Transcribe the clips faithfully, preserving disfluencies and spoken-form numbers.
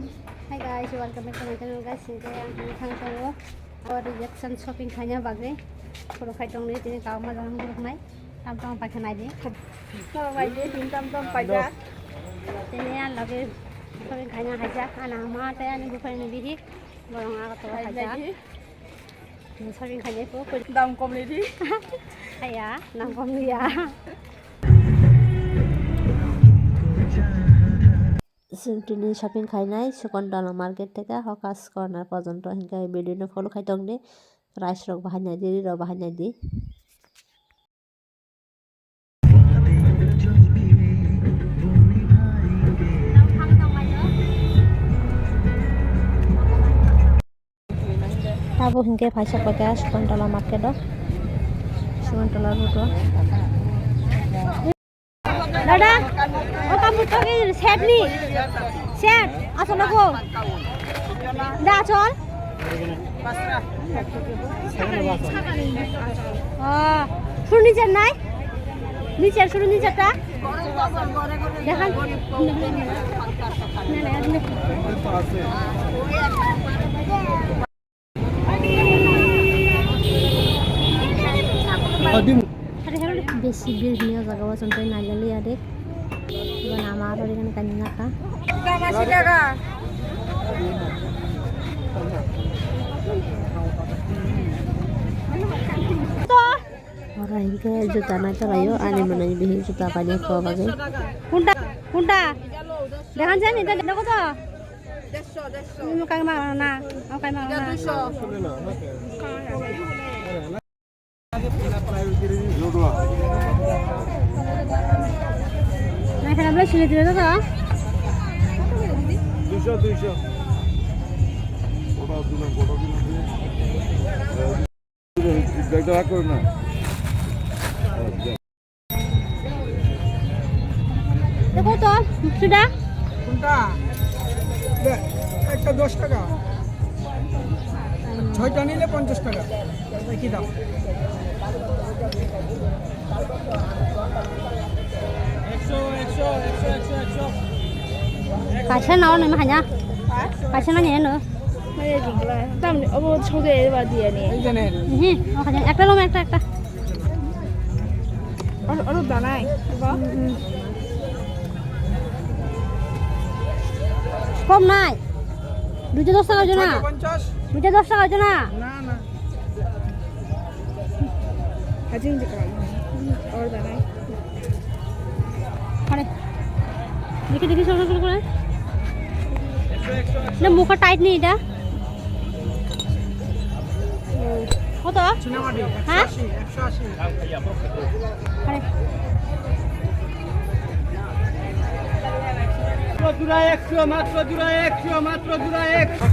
Hi guys, welcome back to my channel guys. Hingke ang tini thang tongo. O reaction shopping khaina bagwi. Khoro khai tongni tini kau ma jang buruk nai. Tam tong paikha nai di. Tong bai di, tin tam tong paijak. Tini ang lagi shopping khaina haijak. Ana ma tei ani buphai ni bihik. Borong aga to haijak. Shopping khainai po. Dam kom ni di. Haya, dam kom ni ya. Chwng tini shopping khainai Sukontala market theke Hawkers Corner porjonto, hinkhe video no follow khai tong di, price rok bahai nai di, ree rok bahai nai di. Tabuk hinkhe phaisa paikha Sukontala market o, Sukontala road o. Dada, o kamu to ki set ni? Set, asal ko. Da, chol. Oh, suru ni chenai? Ni chen suru ni chata? Dehan. Besi bir hini o jaga o chwng tei nailaliya de. Iban ama aro iban kainwi nakha. To. Oro hinkhe juta naithok laio, ani mwnwi bihik juta painai kho bagwi. Hunta, hunta. Dehan jani ta nogo to. Ni mo kai ma na, mo kai ma na. Nai khana bla sini dire to. Duisho, duisho. Goda dilam, goda dilam. Ekta raag koro na. Dekho to, suda? কোনটা? দে, একটা দশ টাকা। ছয়টা নিলে পঞ্চাশ টাকা। একই দাম। একশো, একশো, একশো, একশো, একশো। Kaisa nao nai mahanya. Kaisa nani ano. Tamni obo sode ba diya ni. Ei jane. Hi, oka jane. Ekta loma, ekta, ekta. Oro, oro danai. Kom nai. Duita dos taka jona. পঞ্চাশ। Duita dos taka jona. না, না। Hajing jikal. Oro danai. Are. Dekhi, dekhi, solo, solo kore. Na, mukha tight ni eta. কত? চুনামাটি, হ্যাঁ? একশো আশি, একশো আশি। আরে। মাত্র জোড়া একশো, মাত্র জোড়া একশো, মাত্র জোড়া একশো।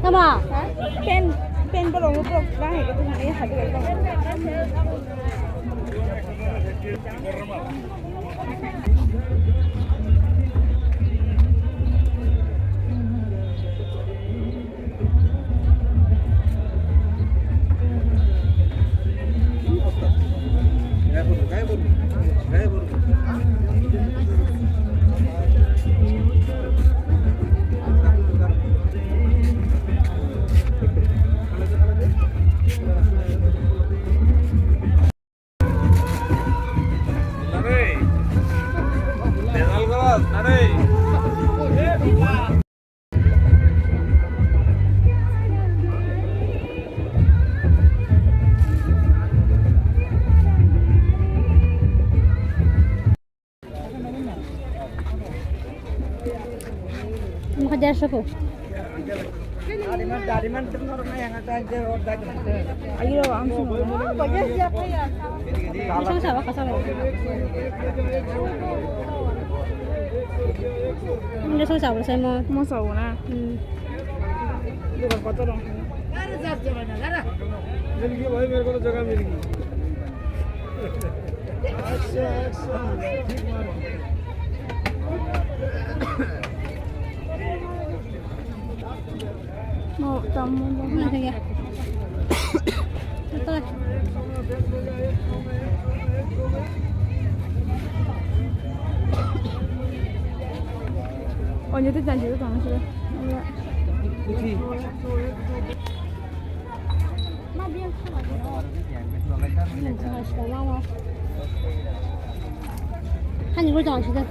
Tama. Pen, pen borok no borok bahai khe tongmani hadi khe. Mokhe derso ko. Ayo, ang sung. Kasang sa, kasang. Ang kasang sa, kasang mo. Mo sa na. Hmm. Dukan kotor dong. मिल गई भाई, मेरे को तो जगह मिल गई। Mo tammo mo na kaya. Ito. Onyo te janji to tang sila. Hani ko jang sila.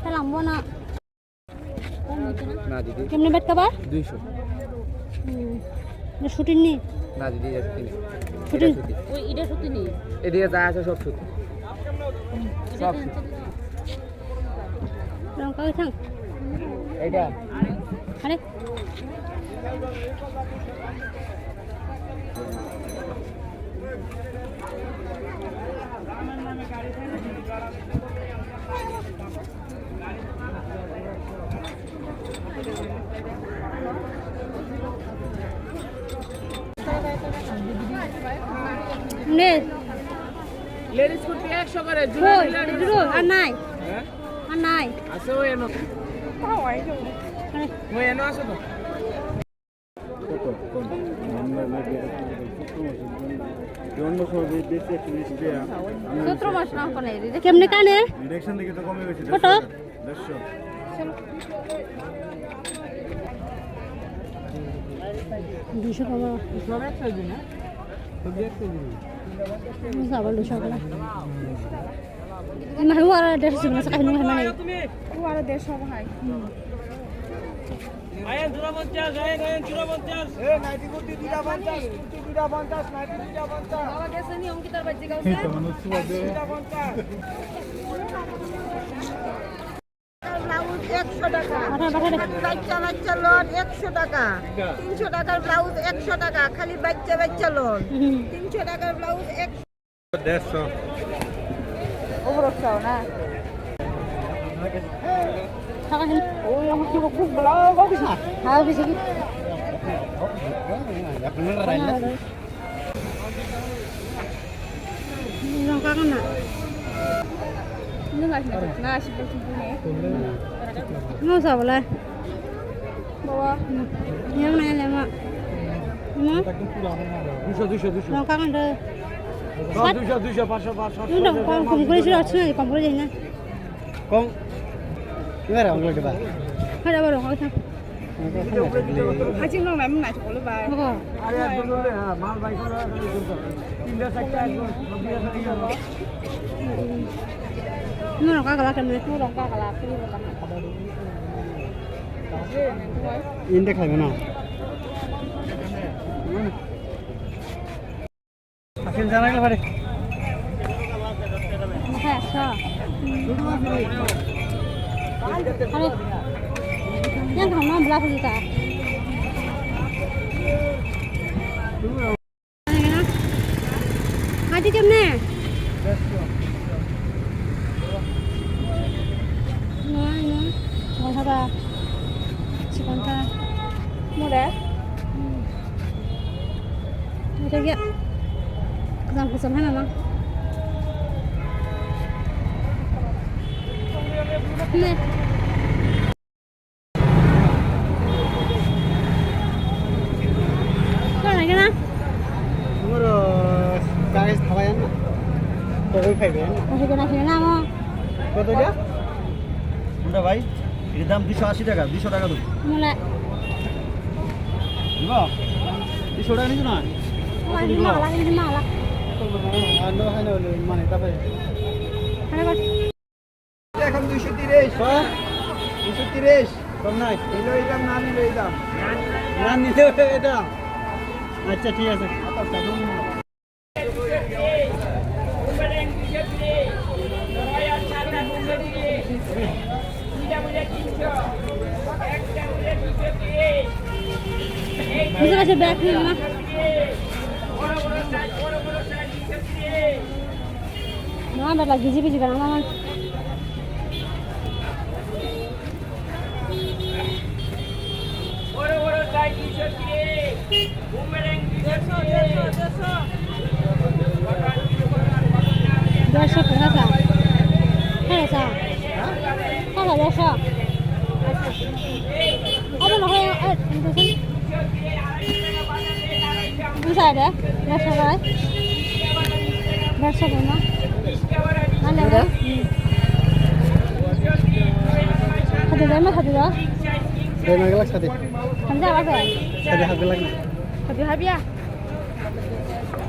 Salam bona. Na, দিদি। কেমনে bed cover? দুইশো। হুম। না, শুটিং নেই? না, দিদি, এটা শুটিং নেই। শুটিং? এটা শুটিং। ওই, এটা শুটিং নেই। এদিকে যা আছে সব শুটিং। সব শুটিং। রং কাগজ থাক। এইটা। আরে। নে। লেডিস কুর্তি একশো করে, কই? Jewellery ladies. এগুলো আর নাই। হ্যাঁ? আর নাই। আছে ওই এনো। আরে। ওই এনো আছে তো। কত? কম। আমরা, আমরা জন্ম সময় বেশি একশো বিশ টাকা। আমরা সতেরো মাস না করে। কেমনে কানে? ইলেকশন থেকে তো কমে গেছে। কত? দেড়শো। দুশো কমা। সব এক কেজি না? সব এক কেজি না? আবার দুশো কমা। না, ও আর দেড়শো না, সাকাই নয় মানে। ও আর দেড়শো ভাই। আয়ান চুরা পঞ্চাশ, আয়ান, আয়ান চুরা পঞ্চাশ। এ, নাইটি কুর্তি দুইটা পঞ্চাশ, কুর্তি দুইটা পঞ্চাশ, নাইটি দুইটা পঞ্চাশ। বাবা গেছে নি, অঙ্কিতার বাচ্চা গেছে। দুইটা পঞ্চাশ। ব্লাউজ একশো টাকা। পাঠা, পাঠা দে। খালি বাচ্চা বাচ্চা লন একশো টাকা। তিনশো টাকার ব্লাউজ একশো টাকা। খালি বাচ্চা বাচ্চা লন। হুম। তিনশো টাকার ব্লাউজ একশো। দেড়শো। ওপর একশো না? টাকা নেই। ওই আমার কি খুব ব্লাউজ অফিস না? হ্যাঁ, অফিসে কি? এখন রাইলে। Nung kaka na. Nung asina na asina sini. Nung sabala. Bawa. Yang na lema. Nung. দুইশো, দুইশো, দুইশো. Nung kaka na. দুইশো, দুইশো, পাঁচশো, পাঁচশো. Nung dong kong kong kuri sila sila kong kuri na. Kong. Nung ra kong kuri ba. Hada baro kong sa. Haching nong nai mung nai chukolo bai. Boko. Are, ar dulu le, ha, mal bai koro, ar dulu le. Tinda sakta, ar dulu le. Nung rong ka kala kemne. Nung rong ka kala, kiri rong ka. Inde khai na. Akhir jana gele pare. Heh, so. Are, yang kamu belakang kita. Aji kemne? Nai, nai. Chikon thaba. Chikon thaba. Mode? Hmm. Ito kya? Kusam kusam hai mama. Ne. Kau lagi na? Moro kagis thabai na. Kau khai be. Kau khai na sini na mo. কত এটা? কোনটা ভাই? এটার দাম দুইশো আশি টাকা, দুইশো টাকা দেবো। Mula. দিব? দুইশো টাকা নিছো না? Wah, ini malah, ini malah. Ano, ano, ano, মানে, তারপরে? Ano, এখন দুইশো তিরিশ। হ্যাঁ? দুইশো তিরিশ। কম নাই? নিলে ওই দাম, না নিলে ওই দাম। না নিলে এটা। আচ্ছা, ঠিক আছে। বুঝে গেছে, ব্যাগ নিয়ে না। Baba, giji biji ganang ganang. Dersho khe kha sa? Kha sa? Kha sa dersho? Abo no khe, eh, Bwsa de, dersho bai. Dersho bai ma. Mane bai. Hadi dai ma hadi da. Dai ma galak sadi. Hamja ba bai. Sadi hab galak na. Hadi habia.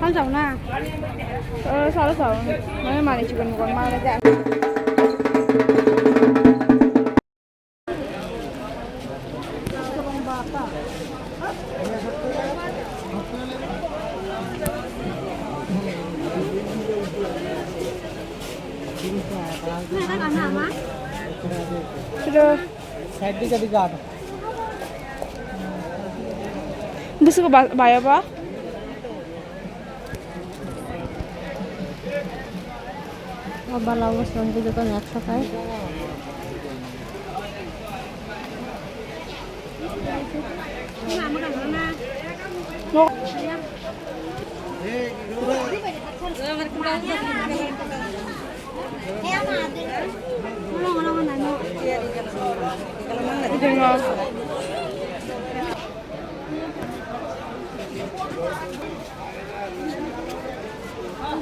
Hamja na. Eh, salo salo. Mane mane chicken mukon mane ja. Side dikhe dikhe ato. Bwswk ba-, baya ba? O bala o bwskango jotono ekso kai.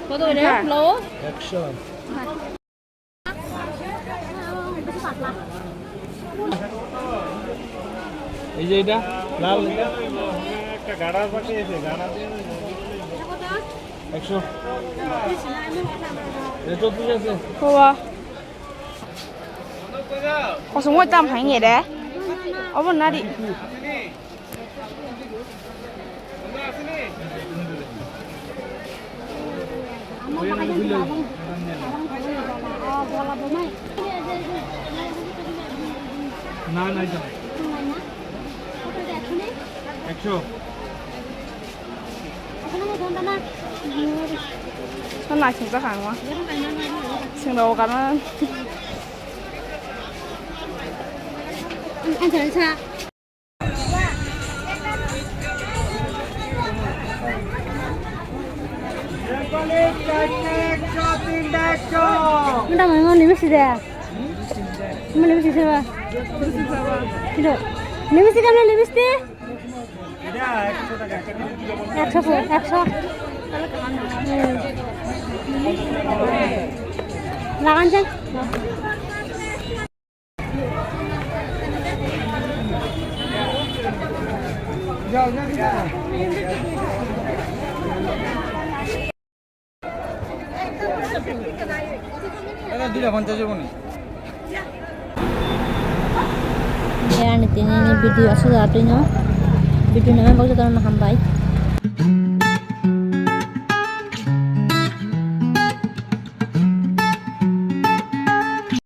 কত করে? হ্যাঁ। Hello? একশো। এই যে এটা লাল, একটা গাড়া পাখি আছে, গাড়া। একশো। এটা চব্বিশ আছে। Kowa. Kosong wai tam hai nge de. Obo nari. Na, na, na. একশো। Sana sing sa kang wa. Sing daw ka na. Ang sa. Manda mai mo limisi de. Mo limisi seba. Kilo. Limisi kan limisi de. Ekso po, ekso. Hmm. Lagan jang. Duita ponchas jabo ni. Ani tini ni video aswk atwi no. Video nai bak jotono hambai.